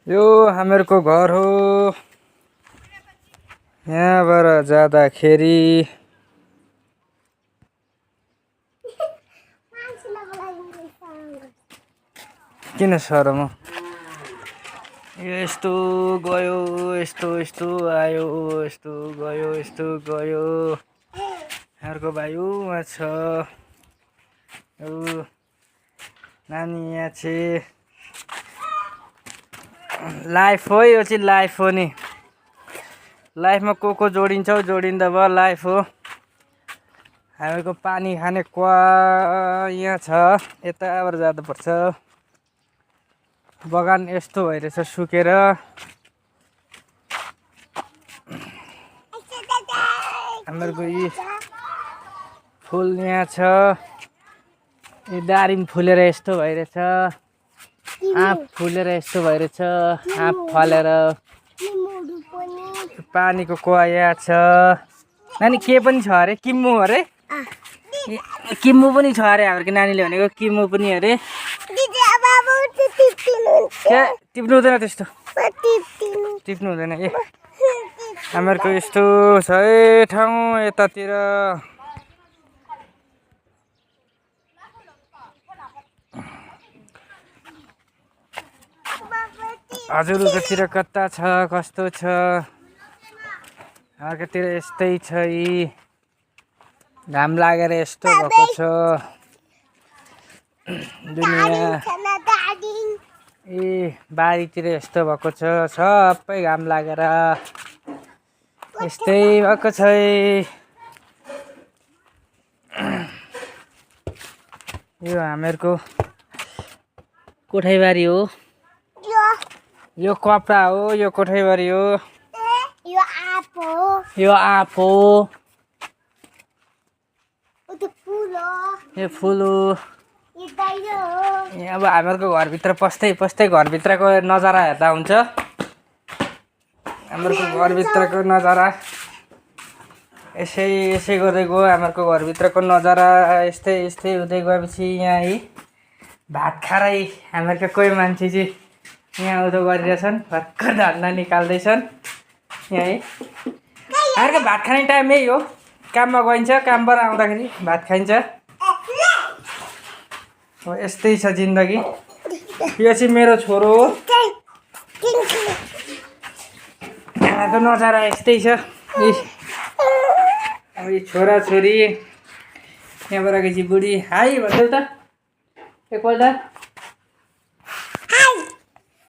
यो हामीहरूको घर हो। यहाँबाट जाँदाखेरि किन सरम हो? यो यस्तो गयो, यस्तो आयो, यस्तो गयो। अर्को भाइ उहाँ छ। नानी यहाँ छ। लाइफ हो, यो चाहिँ लाइफ हो नि। लाइफमा को जोडिन्छ जोडिँदा भयो, लाइफ हो। हामीहरूको पानी खाने कुवा यहाँ छ, यताबाट जानुपर्छ। बगान यस्तो भइरहेछ सुकेर। हामीहरूको यी फुल यहाँ छ। यो दारिम फुलेर यस्तो भइरहेछ। आँप फुलेर यस्तो भइरहेछ। आँप फलेर पानीको कुवा यहाँ छ। नानी के पनि छ अरे? किम्मु अरे? किम्मु पनि छ अरे। हाम्रो नानीले भनेको किम्मु पनि अरे। टिप्नु हुँदैन त्यस्तो, टिप्नु हुँदैन। ए हामीहरूको यस्तो छ है ठाउँ यतातिर। हजुरहरूकोतिर कता छ, कस्तो छ? अर्कोतिर यस्तै छ। घाम लागेर यस्तो भएको छ दुनियाँ। ए बारीतिर यस्तो भएको छ, सबै घाम लागेर यस्तै भएको छ। यो हामीहरूको कोठैबारी हो। यो कपडा हो, यो कोठैबारी हो। यो आँप हो, यो फुल हो। अब हामीहरूको घरभित्र पस्दै घरभित्रको नजारा हेर्दा हुन्छ। हामीहरूको घरभित्रको नजारा यसै गर्दै गयो। हामीहरूको घरभित्रको नजारा यस्तै हुँदै गएपछि यहाँ भात खारै हामीहरूको कोही मान्छे चाहिँ यहाँ उदो गरिरहेछन्। भर्खर धन्दा निकाल्दैछन् यहाँ। हामीहरूको भात खाने टाइम यही हो। काममा गइन्छ, कामबाट आउँदाखेरि भात खाइन्छ। हो यस्तै छ जिन्दगी। यो चाहिँ मेरो छोरो हो। यहाँको नजारा यस्तै छ। अब यो छोरा छोरी यहाँबाट गएपछि बुढी हाई भन्छौ त एकपल्ट।